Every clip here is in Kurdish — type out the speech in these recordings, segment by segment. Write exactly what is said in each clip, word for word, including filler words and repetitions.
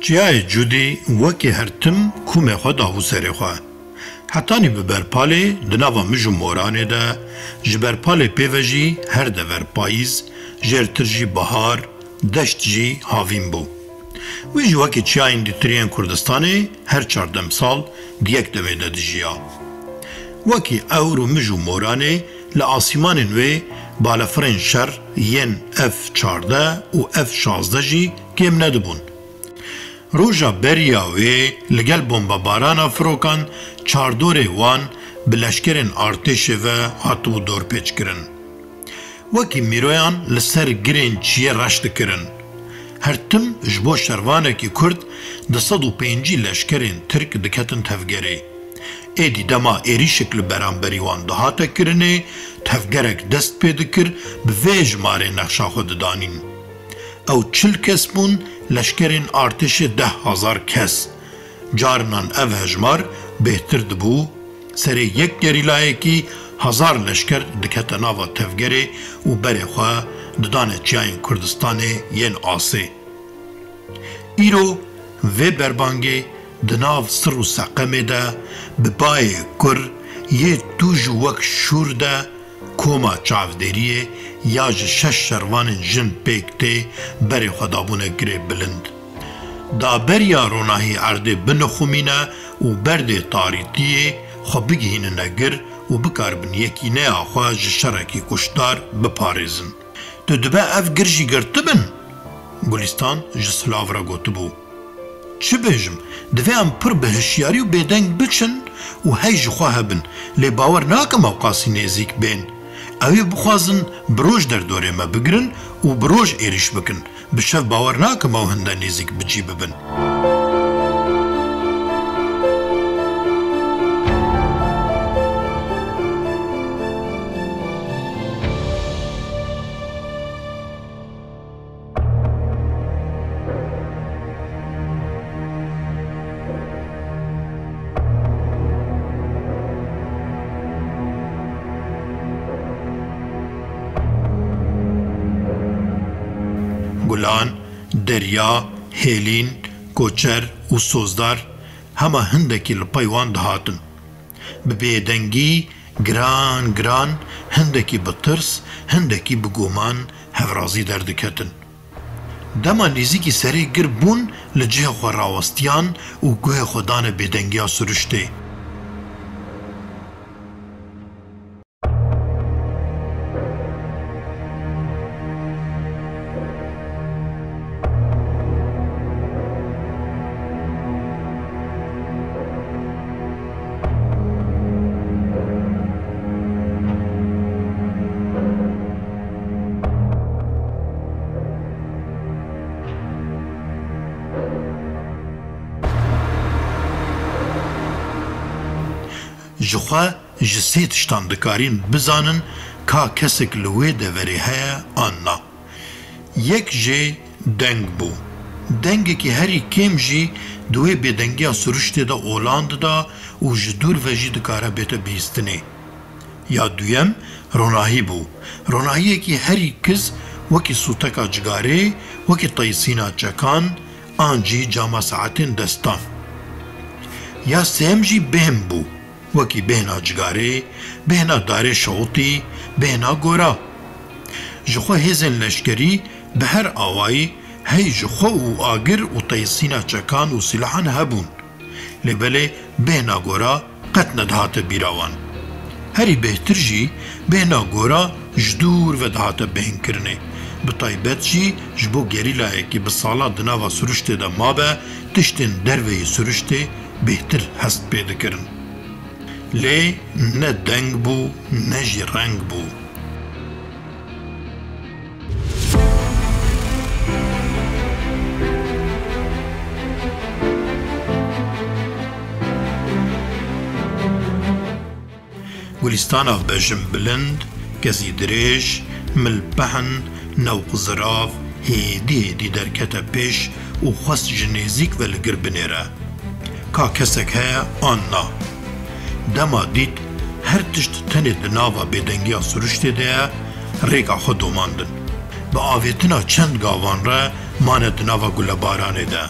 Çiyayê Cûdî wekî her tim kûmê xwe dabû serê xwe. Hetanî bi berpalê di nava mij û moranê de, ji berpalê pê ve jî her dever payîz, jêrtir jî bahar, deşt jî havîn bû. Wî jî wekî çiyayên dîtir yên Kurdistanê her çar demsal di yek demê de dijiya. Wekî ewr û mij û moranê li asîmanên wê balefirên şer yên F çardeh û F şazdeh jî kêm nedibûn. Roja beriya wê li gel bombebarana firokan çardorê wan bi leşkerên artêşê ve hatibû dorpêçkirin. Wekî mîroyan li ser girên çiyê reş dikirin. Her tim ji bo şervanekî Kurd du sed û pêncî leşkerên Tirk diketin tevgerê. Êdî dema êrîşek li beramberî wan dihate kirinê, tevgerek dest pê dikir, bi vê jimarê nexşa xwe didanîn. Ew çil kes bûn, leşkerên artêşê deh hezar kes. Carinan ev hejmar bêhtir dibû, serê yek gerîlayekî hezar leşker dikete nava tevgerê û berê xwe didane çiyayên Kurdistanê yên asê. Îro vê berbangê di nav Sir û Seqemê de bi bayê kur yê tûj û wek şûr de koma çavdêriyê ya ji şeş şervanên jin pêk tê berê xwe dabûne girê bilind. Da beriya ronahî erdê binixumîne û berdê tarîtiyê xwe bigihînine gir û bikaribin yekîneya xwe ji şerekî kuşdar biparêzin. Tu dibe ev gir jî girtibin? Gulîstan ji silav re gotibû, çi bêjim, divê em pir bi hişyarî û bêdeng biçin û hey ji xwe hebin, lê bawer nakim ew qasî nêzîk bên. Ew ê bixwazin bi roj derdorê me bigirin û bi roj êrîş bikin. Bi şev bawer nakim ew hinde nêzîk bi cî bibin. Gulan, derya, hêlîn, koçer û sozdar hema hindekî li pey wan dihatin. Bi bêdengî, giran giran, hindekî bi tirs, hindekî bi guman hevrazî derdiketin. Dema nêzîkî serê gir bûn, li cihê xwe rawestiyan û guhê xwe dane bêdengiya siruştê. Ji xwe ji sê tiştan dikarîn bizanin ka kesek li wê deverê heye an na. Yek jê deng bû. Dengekî herî kêm jî di wê bêdengiya siruştê de olan dida û ji dûr ve jî dikare bête bihîstinê. Ya duyem ronahî bû. Ronahiyekî herî kiz, wekî sûteka cigarê, wekî teyîsîna çekan an jî cama saetên destan. Ya sêyem jî bêhn bû. Wekî bêhna cigarê, bêhna darê şewitî, bêhna gora. Ji xwe hêzên leşkerî bi her awayî hey ji xwe û agir û teyîsîna çekan û sîlahan hebûn. Lê belê bêhna gora qet nedihate bîra wan. Herî bêhtir jî bêhna gora ji dûr ve dihate bêhnkirinê. Bi taybet jî ji bo gerîlayekî bi sala di nava siruştê de mabe, tiştên derveyî siruştê bêhtir hest pê dikirin. Lê ne deng bû, ne jî reng bû. Gulîstana bejin bilind, kezî dirêj, milpehn, newq zirav, hêdî hêdî derkete pêş û xwest ji nêzîk ve li gir binêre. Ka kesek heye an na. Dema dît her tişt tenê di nava bêdengiya siruştê de ye, rêka xwe domandin. Bi avêtina çend gavan re mane di nava gulebaranê de.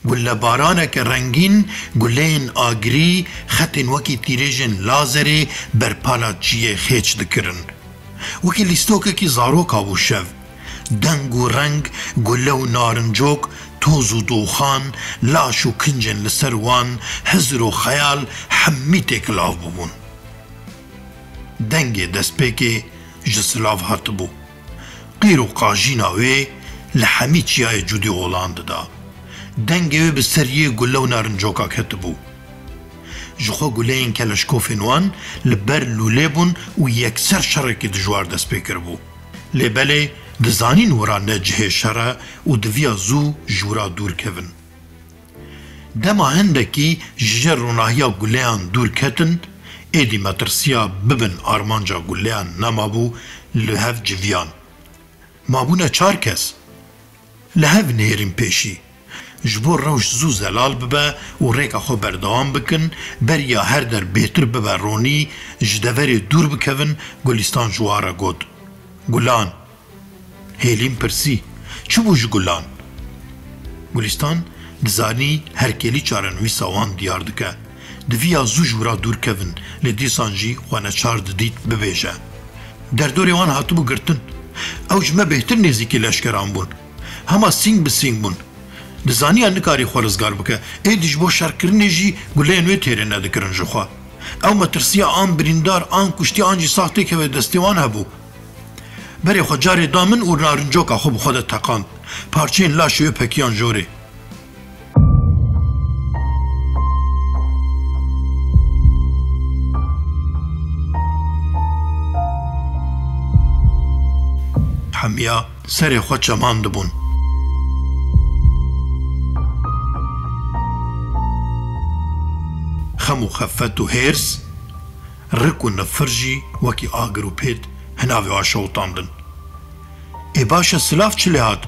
Gulebaraneke rengîn, guleyên agirî, xetên wekî tîrêjên lazerê berpala çiyê xêç dikirin. Wekî lîstokekî zaroka bû şev. Deng û reng, gule û narincok, toz û doxan, laş û kincên li ser wan, hizir û xeyal hemî têkilav bûbûn. Dengê destpêkê ji silav hatibû. Qîr û qajîna wê li hemî çiyayê cûdî olan dida. Dengê wê bi ser yê gule û narincoka ketibû. Ji xwe guleyên keleşkofên wan li ber lûlê bûn û yekser şerekî dijwar dest pê kiribû. Lê belê dizanîn wira ne cihê şer e û diviya zû ji wira dûr kevin. Dema hindekî ji jêr ronahiya guleyan dûr ketin, êdî metirsiya bibin armanca guleyan nemabû, li hev civiyan. Mabûne çar kes. Li hev nihêrîn pêşî. Ji bo rewş zû zelal bibe û rêka xwe berdewam bikin, beriya her der bêtir bibe ronî, ji deverê dûr bikevin, Gulîstan ji wan re got, Gulan. Hêlîn pirsî, Çi bû ji Gulan? Gulîstan dizanî herkêlî çarenivîsa wan diyar dike. Diviya zû ji wira dûr kevin, lê dîsan jî xwe neçar didît bibêje. Derdorê wan hatibû girtin. Ew ji me bêhtir nêzîkî leşkeran bûn. Hema sîng bi sîng bûn. Dizaniya nikarî xwe rizgar bike. Êdî ji bo şerkirinê jî guleyên wê têrê nedikirin ji xwe. Ew metirsiya an birîndar, an kuştî, an jî sax têkeve destê wan hebû. Berê xwe carê da min û narincoka xwe bi xwe de teqand. Parçeyên laşê wê pekiyan jorê. Hemiya serê xwe çemandibûn. Xem û xefet û hêrs, rik û nifir jî wekî agir û pêt hinavê wan şewitandin. Ê baş e, silav çi lê hat?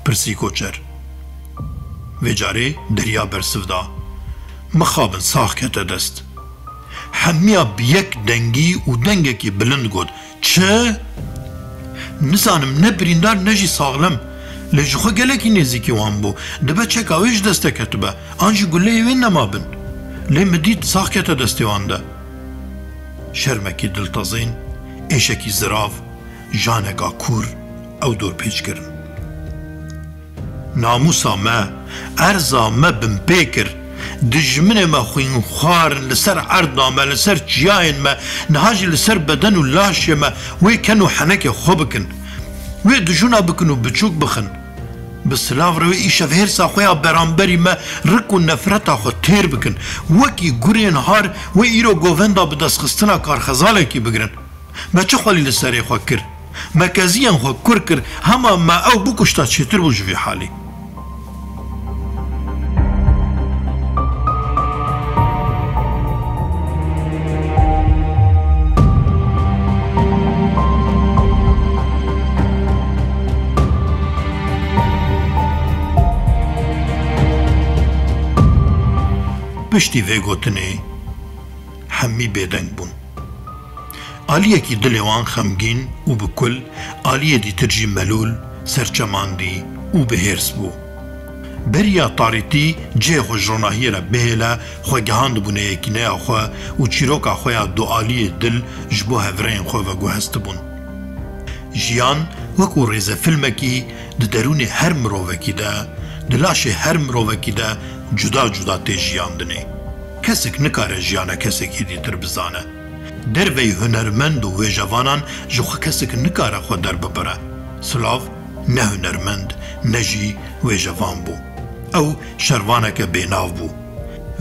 Pirsî koçer. Vê carê derya bersiv da. Mixabin sax kete dest. Hemiya bi yek dengî û dengekî bilind got, Çi? Nizanim, ne birîndar ne jî saxlem. Lê ji xwe gelekî nêzîkî wan bû. Dibe çeka wê ji dest te ketibe. An jî guleyê wê nema bin. Lê min dît sax kete destê wan de. Şermekî diltezên, êşekî zirav, janeka kûr ew dorpêç kirin. Namûsa me, erza me binpê kir. Dijminê me xwînxwar li ser erda me, li ser çiyayên me, niha jî li ser beden û laşê me wê ken û henekê xwe bikin. Wê dijûna bikin û biçûk bixin. Bi silav re wê îşev hêrsa xwe ya beramberî me, rik û nefreta xwe têr bikin. Wekî gurên har wê îro govenda bi destxistina karxezalekî bigirin. Me çi xwelî li serê xwe kir? Me keziyên xwe kur kir, hema me ew bikuşta çêtir bû ji vî halî. Piştî vê gotinê hemî bêdeng bûn. Aliyekî dilê wan xemgîn û bi kul, aliyê dîtir jî melûl, serçemandî û bi hêrs bû. Beriya tarîtî cihê xwe ji ronahiyê re bihêle, xwe gihandibûne yekîneya xwe û çîroka xwe ya dualiyê dil ji bo hevrêyên xwe veguhestibûn. Jiyan wekû rêzefilmekî di derûnê her mirovekî de, di laşê her mirovekî de cuda cuda tê jiyandinê. Kesek nikare jiyana kesekî dîtir bizane. Derveyî hunermend û wêjevanan ji xwe kesek nikare xwe derbibire. Silav ne hunermend ne jî wêjevan bû. Ew şervaneke bênav bû.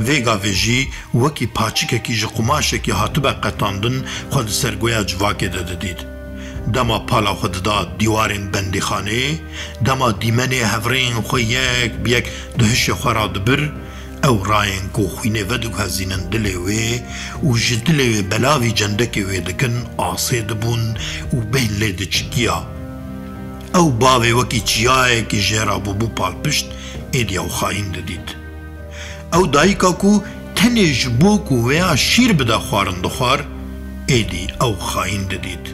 Vê gavê jî wekî paçikekî ji qumaşekî hatibe qetandin xwe di ser goya civakê de didît. Dema pala xwe dida dîwarên bendîxaneyê, dema dîmenê hevrêyên xwe yek bi yek di hişê xwe re dibir, ew rayên ku xwînê vediguhezînin dilê wê û ji dilê wê belavî cendekê wê dikin, asê dibûn û bêhn lê diçikiya. Ew bavê wekî çiyayekî jê re bûbû palpişt, êdî ew xayîn didît. Ew dayika ku tenê ji bo ku wêya şîr bide xwarin dixwar, êdî ew xayîn didît.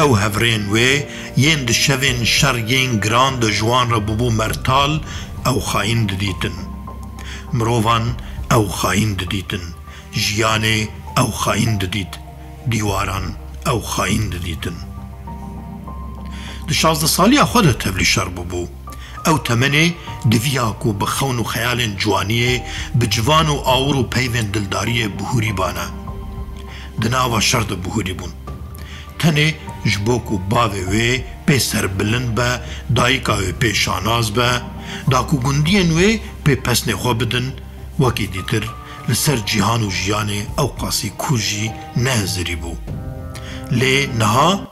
Ew hevrên wê yên di şevên şer yên giran de ji wan re bûbû mertal, ew xayîn didîtin. Mirovan ew xayîn didîtin. Jiyanê ew xayîn didît. Dîwaran ew xayîn didîtin. Di şazdeh saliya xwe de tevlî şer bûbû. Ew temenê diviya ku bi xewn û xeyalên ciwaniyê, bi civan û awir û peyvên dildariyê bihûrî bane. Di nava şer de bihûrî bûn. Tenê ji bo ku bavê wê pê serbilind be, dayika wê pê şanaz be, da ku gundiyên wê pê pesnê xwe bidin, wekî dîtir li ser cîhan û jiyanê ew qasî kûr jî nehizirî bû. Lê niha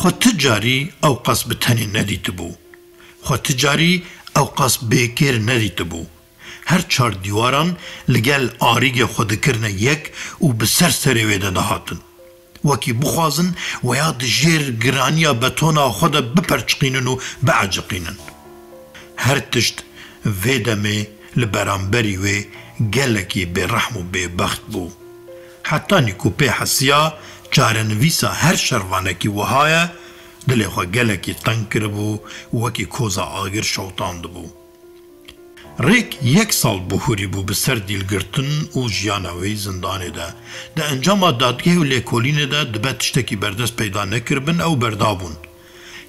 Xwe ti carî ew qas bi tenê nedîtibû. Xwe ti carî ew qas bêkêr nedîtibû. Her çar dîwaran li gel arîgê xwe dikirine yek û bi ser serê wê de dihatin. Wekî bixwazin weya di jêr giraniya betona xwe de biperçiqînin û bieciqînin. Her tişt vê demê li beramberî wê gelekî bêrehm û bêbext bû. Hetanî ku pê hesiya çarenivîsa her şervanekî wiha ye, dilê xwe gelekî teng kiribû û wekî koza agir şewitandibû. Rêk yek sal bihûrî bû bi ser dîlgirtin û jiyana wê zindanê de. Di encama dadgeh û lêkolînê de dibe tiştekî berdest peyda nekiribin ew berdabûn.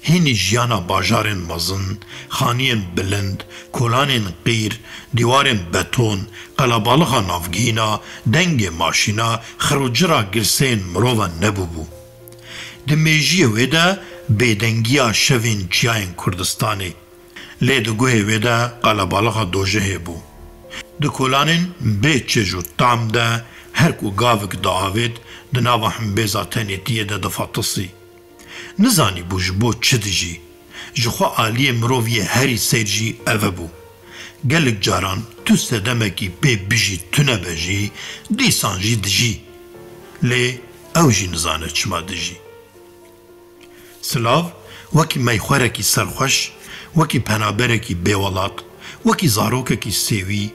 Hînî jiyana bajarên mezin, xaniyên bilind, kolanên qîr, dîwarên beton, qelebalixa navgihîna, dengê maşîna, xir û cira girseyên mirovan nebûbû. Di mêjiyê wê de bêdengiya şevên çiyayên Kurdistanê, lê di guhê wê de qelebalixa dojehê bû. Di kolanên bê çêj û tam de her ku gavik diavêt, di nava himbêza tenêtiyê de difatisî. Nizanîbû ji bo çi dijî. Ji xwe aliyê mirov yê herî seyr jî eve bû. Gelek caran tu sedemekî pê bijî tune be jî, dîsan jî dijî. Lê ew jî nizane çima dijî. Silav, wekî meyxwerekî serxweş, wekî penaberekî bêwelat, wekî zarokekî sêwî,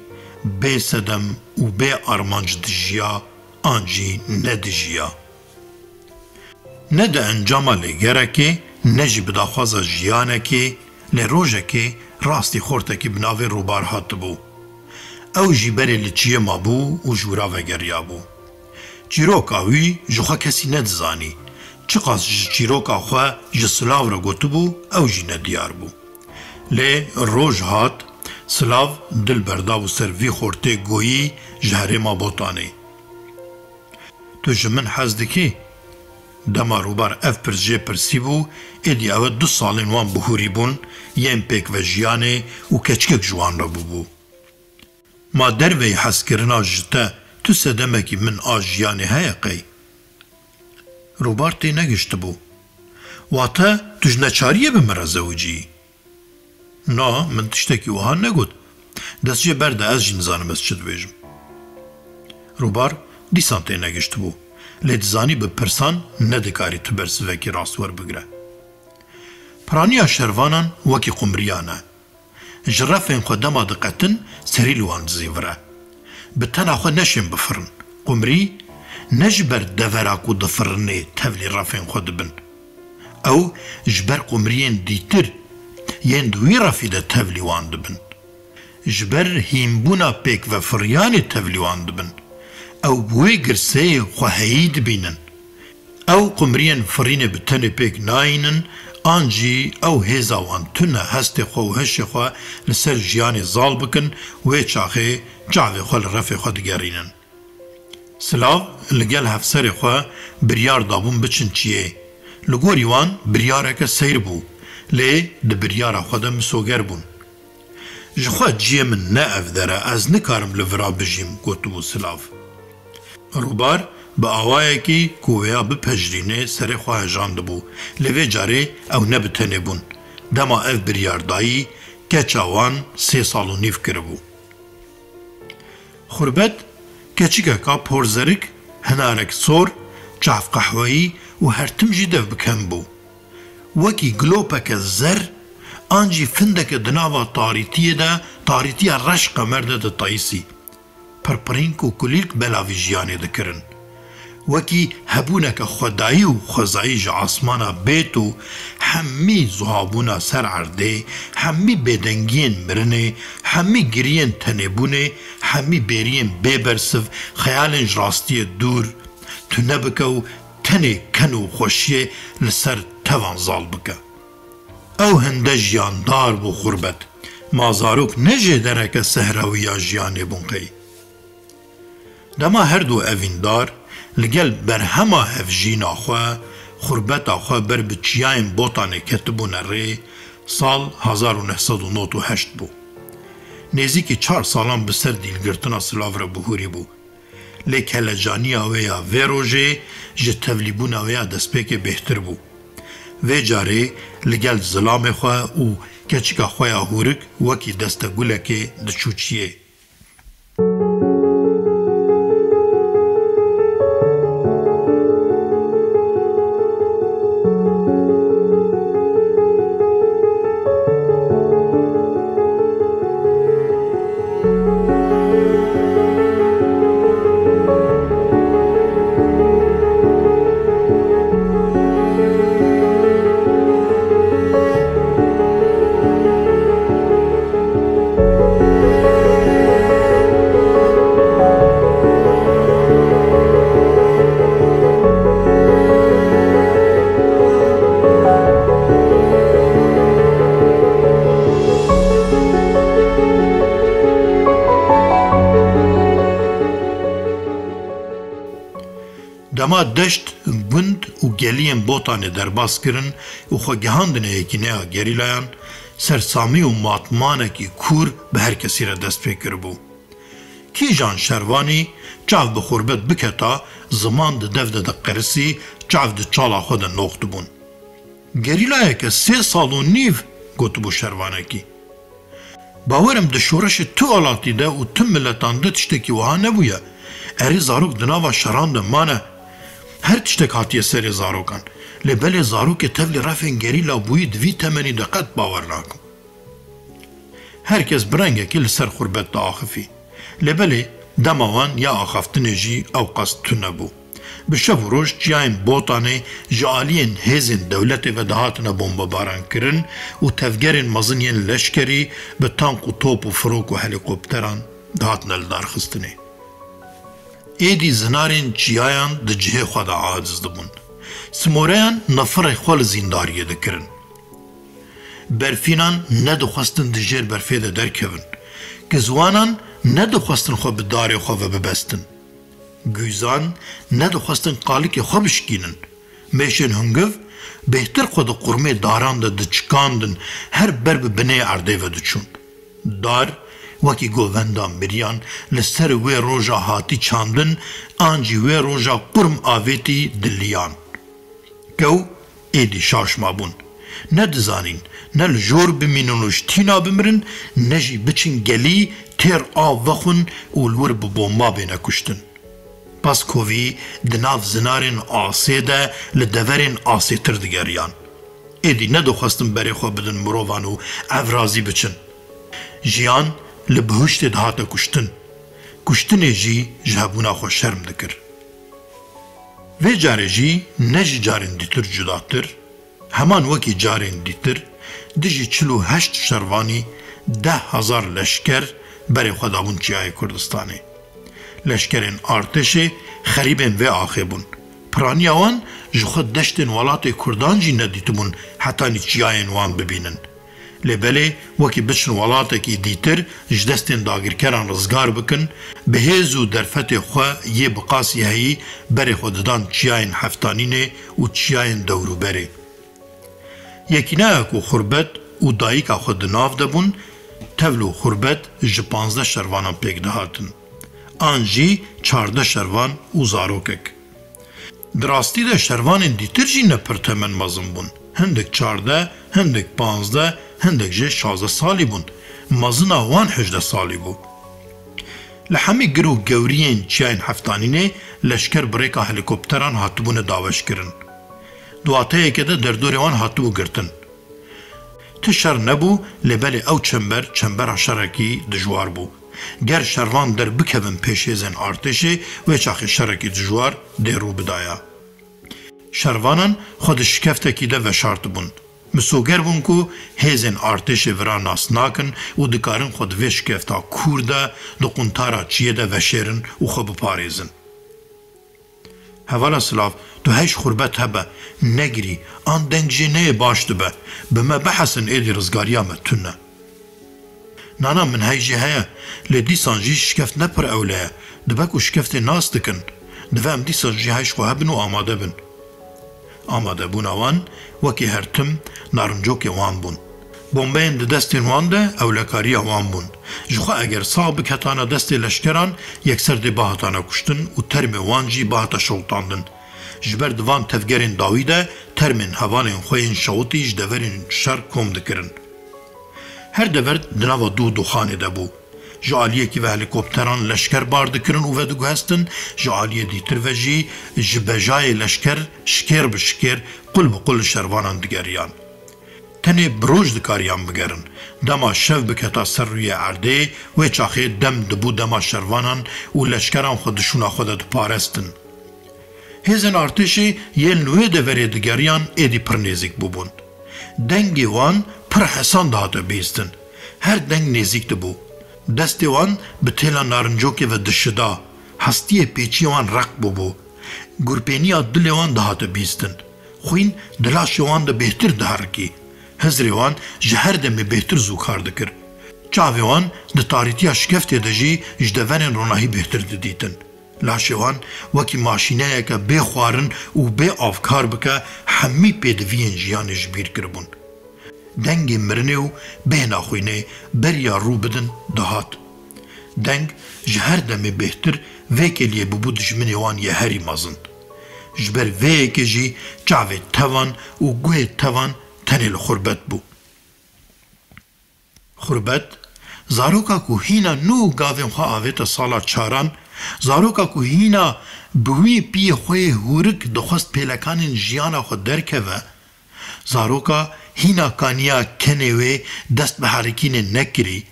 bê sedem û bê armanc dijiya, an jî nedijiya. Ne di encama lêgerekê, ne jî bi daxwaza jiyanekê, lê rojekê rastî xortekî bi navê Rûbar hatibû. Ew jî berê li çiyê mabû û ji wira vegeriyabû. Çîroka wî ji xwe kesî nedizanî. Çiqas ji çîroka xwe ji Silav re gotibû, ew jî nediyar bû. Lê roj hat, Silav dil berdabû ser vî xortê goyî ji herêma Botanê. Tu ji min hez dikî? Dema Rûbar ev pirs jê pirsîbû, êdî ew e du salên wan bihûrî bûn, yên pêkvejiyanê û keçikek ji wan re bûbû. Ma derveyî hezkirina ji te tu sedemekî min a jiyanê heye qey? Rûbar tênegiştibû. Wate tu ji neçariyê bi min re zewicî? Na, min tiştekî wiha negot. Dest jê berde, ez jî nizanim ez çi dibêjim. Rûbar dîsan tênegiştibû. Lê dizanî bi pirsan nedikarî tu bersivekî rast werbigire. Piraniya şervanan wekî qumriyan e. Ji refên xwe dema diqetin, serî li wan dizîvire. Bi tena xwe neşên bifirin. Qumrî ne ji ber devera ku difirinê tevlî refên xwe dibin. Ew ji ber qumriyên dîtir yên di wî refî de tevlî wan dibin. Ji ber hînbûna pêkvefiriyanê tevlî wan dibin. Ew bi wê girseyê xwe heyî dibînin. Ew qumriyên firînê bi tenê pêk nayînin, an jî ew hêza wan tune hestê xwe û hişê xwe li ser jiyanê zal bikin, wê çaxê çavê xwe li refê xwe digerînin. Silav li gel hevserê xwe biryar dabûn biçin çiyê. Li gorî wan biryareke seyr bû, lê di biryara xwe de misoger bûn. Ji xwe ciyê min ne ev der e, ez nikarim li vira bijîm, gotibû Silav. Rûbar bi awayekî ku wêya bipejirîne serê xwe hejandibû, lê vê carê ew ne bi tenê bûn. Dema ev biryar dayî, keça wan sê sal û nîv kiribû. Xurbet, keçikeka porzerik, hinarek sor, çav qehweyî û her tim jî dev bi kem bû. Wekî gilopeke zer an jî findeke di nava tarîtiyê de, tarîtiya reş qemer de diteyisî. Pirpirînk û kulîlk belavî jiyanê dikirin. Wekî hebûneke xwedayî û xwezayî ji asmana bêt û hemî zuhabûna ser erdê, hemî bêdengiyên mirinê, hemî giriyên tenêbûnê, hemî bêriyên bêbersiv, xeyalên ji rastiyê dûr, tune bike û tenê ken û xweşiyê li ser tevan zal bike. Ew hinde jiyandar bû xurbet. Ma zarok ne jêdereke sehrawî ya jiyanê bûn qey? Dema her du evîndar li gel berhema hevjîna xwe, xurbeta xwe ber bi çiyayên Botanê ketibûne rê, sal hezar û neh sed û nod û heşt bû. Nêzîkî çar salan bi ser dîlgirtina silav re bihûrî bû. Lê kelecaniya wê ya vê rojê ji tevlîbûna wê ya destpêkê bêhtir bû. Vê carê li gel zilamê xwe û keçika xwe ya hûrik wekî destegulekê diçû çiyê. Dema deşt, gund û geliyên Botanê derbas kirin û xwe gihandine yekîneya gerîlayan, sersamî û matmanekî kûr bi her kesî re dest pê kiribû. Kîjan şervanî çav bi xurbet biketa, ziman di dev de diqerisî, çav di çala xwe de noq dibûn. Gerîlayeke sê sal û nîv, gotibû şervanekî. Bawer im di şoreşê tu welatî de û tu miletan de tiştekî wiha nebûye. Erê zarok di nava şeran de mane. Her tiştek hatiye serê zarokan. Lê belê zarokê tevlî refên gerîla bûyî di vî temenî de qet bawer nakim. Her kes bi rengekî li ser xurbet diaxifî. Lê belê dema wan ya axaftinê jî ew qas tune bû. Bi şev û roj çiyayên Botanê ji aliyên hêzên dewletê ve dihatine bombebarankirin û tevgerên mezin yên leşkerî bi tank û top û firok û helîkopteran dihatine lidarxistinê. Êdî zinarên çiyayan di cihê xwe de aciz dibûn. Simoreyan nefirê xwe li zîndariyê dikirin. Berfînan nedixwestin di jêr berfê de derkevin. Gizwanan nedixwestin xwe bi darê xwe ve bibestin. Gûzan nedixwestin qalikê xwe bişkînin. Mêşên hungiv bêhtir xwe di qurmê daran de diçikandin, her ber bi binê erdê ve diçûn. Dar wekî govenda miriyan li ser wê roja hatî çandin, an jî wê roja qurm avêtî diliyan. Kew êdî şaş mabûn. Ne dizanîn, ne li jor bimînin û ji tîna bimirin, ne jî biçin gelî têr av vexwin û li wir bi bomba bêne kuştin. Paskovî di nav zinarên asê de li deverên asêtir digeriyan. Êdî nedixwestin berê xwe bidin mirovan û ev razî biçin. Jiyan li bihuştê dihate kuştin. Kuştinê jî ji hebûna xwe şerm dikir. Vê carê jî ne ji carên dîtir cudatir, heman wekî carên dîtir, dijî çil û heşt şervanî deh hezar leşker berê xwe dabûn Çiyayê Kurdistanê. Leşkerên artêşê xerîbên vê axê bûn. Piraniya wan ji xwe deştên welatê Kurdan jî nedîtibûn hetanî çiyayên wan bibînin. Lê belê wekî biçin welatekî dîtir, ji destên dagirkeran rizgar bikin, bi hêz û derfetê xwe yê bi qasî heyî berê xwe didan çiyayên Heftanînê û çiyayên dewrûberê. Yekîneya ku xurbet û dayika xwe di nav de bûn, tevl û xurbet ji panzdeh şervanan pêk dihatin. An jî çardeh şervan û zarokek. Di rastî de şervanên dîtir jî ne pir temen mezin bûn. Hindik çardeh, hindik panzdeh, hindik jê şazdeh salî bûn. Mezina wan hejdeh salî bû. Li hemî gir û gewriyên çiyayên Heftanînê leşker bi rêka helîkopteran hatibûne daweşkirin. Di wateyeke de derdorê wan hatibû girtin. Ti şer nebû, lê belê ew çember, çembera şerekî dijwar bû. Ger şervan derbikevin pêş hêzên artêşê, wê çaxê şerekî dijwar dê rû bidaya. Şervanan xwe di şikeftekî de veşartibûn. Misoger bûn ku hêzên artêşê vira nas nakin û dikarin xwe di vê şikefta kûr de di quntara çiyê de veşêrin û xwe biparêzin. Hevala silav, tu heyş xurbet hebe, negirî, an deng jê neyê baş dibe, bi me bihesin êdî rizgariya me tune. Nana min heyş jî heye, lê dîsan jî şikeft ne pir ewle ye, dibe ku şikeftê nas dikin, divê em dîsan jî heyş xwe hebin û amade bin. Amadebûna wan wekî her tim narincokê wan bûn. Bombeyên di destên wan de ewlekariya wan bûn. Jixwe eger sax biketana destê leşkeran, yekser dê bihatana kuştin û termê wan jî bihata şewitandin. Ji ber di van tevgerên dawî de termên hevalên xwe yên şewitî ji deverên şer kom dikirin. Her dever di nava dû û duxanê de bû. Ji aliyekî ve helîkopteran leşker bar dikirin û vediguhestin, ji aliyê dîtir ve jî ji bejayê leşker şikêr bi şikêr, qul bi qul li şervanan digeriyan. Tenê bi roj dikariyan bigerin. Dema şev biketa ser rûyê erdê, wê çaxê dem dibû dema şervanan û leşkeran xwe di şûna xwe de diparestin. Hêzên artêşê yên li wê deverê digeriyan êdî pir nêzîk bûbûn. Dengê wan pir hesan dihate bihîstin. Her deng nêzîk dibû. Destê wan bi têla narincokê ve dişida. Hestiyê pêçiyê wan req bûbû. Gurpêniya dilê wan dihate bihîstin. Xwîn di laşê wan de bêhtir diherikî. Hizrê wan ji her demê bêhtir zû kar dikir. Çavê wan di tarîtiya şikeftê de jî ji deverên ronahî bêhtir didîtin. Laşê wan wekî maşîneyeke bê xwarin û bê av kar bike, hemî pêdiviyên jiyanê ji bîr kiribûn. Dengê mirinê û bêhna xwînê beriya rû bidin dihat. Deng ji her demê bêhtir vê kêliyê bûbû dijminê wan yê herî mezin. Ji ber vê yekê jî çavê tevan û guhê tevan tenê li xurbet bû. Xurbet, zaroka ku hîna nû gavên xwe avête sala çaran, zaroka ku hîna bi wî piyê xwe yê hûrik dixwest pêlekanên jiyana xwe derkeve, zaroka hîna kaniya kenê wê dest bi herikînê nekirî,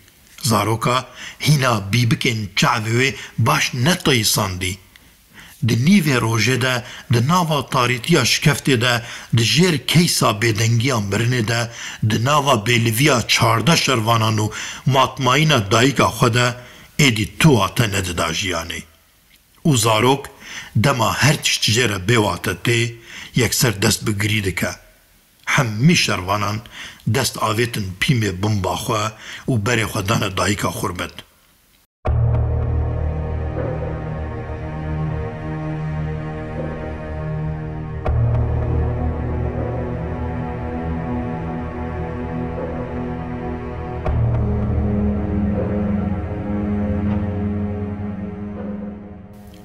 zaroka hîna bîbikên çavê wê baş neteyîsandî. Di nîvê rojê de, di nava tarîtiya şikeftê de, di jêr keysa bêdengiya mirinê de, di nava bêliviya çardeh şervanan û matmayîna dayika xwe de, êdî tu wate nedida jiyanê. Û zarok, dema her tişt jê re bê wate tê, yekser dest bi girî dike. Hemî şervanan dest avêtin pîmê bimba xwe û berê xwe dane dayika xurbet.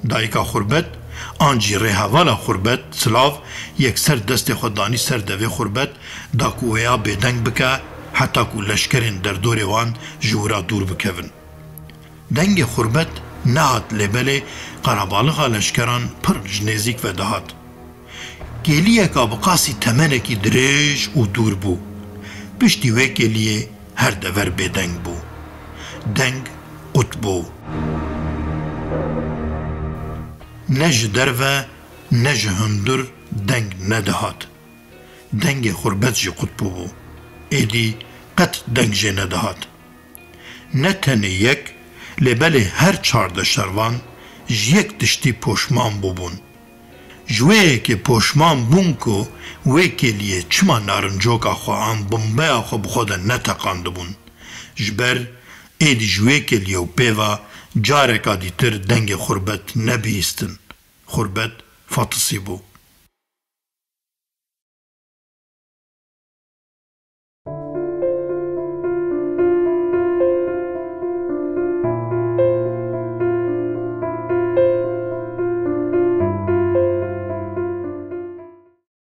Dayika xurbet, an jî rêhevala xurbet, silav, yekser destê xwe danî ser devê xurbet, da ku wêya bêdeng bike, heta ku leşkerên derdorê wan ji wira dûr bikevin. Dengê xurbet nehat, lê belê qerebalixa leşkeran pir ji nêzîk ve dihat. Kêliyeka bi qasî temenekî dirêj û dûr bû. Piştî wê kêliyê her dever bêdeng bû. Deng qut bû. Ne ji derve, ne ji hundir deng nedihat. Dengê xurbet jî qut bûbû. Êdî qet deng jê nedihat. Ne tenê yek, lê belê her çardeh şervan ji yek tiştî poşman bûbûn. Ji wê yekê poşman bûn ku wê kêliyê çima narincoka xwe an bombeya xwe bi xwe de neteqandibûn. Ji ber êdî ji wê kêliyê û pê ve careka dîtir dengê xurbet nebihîstin. Xurbet fatisî bû.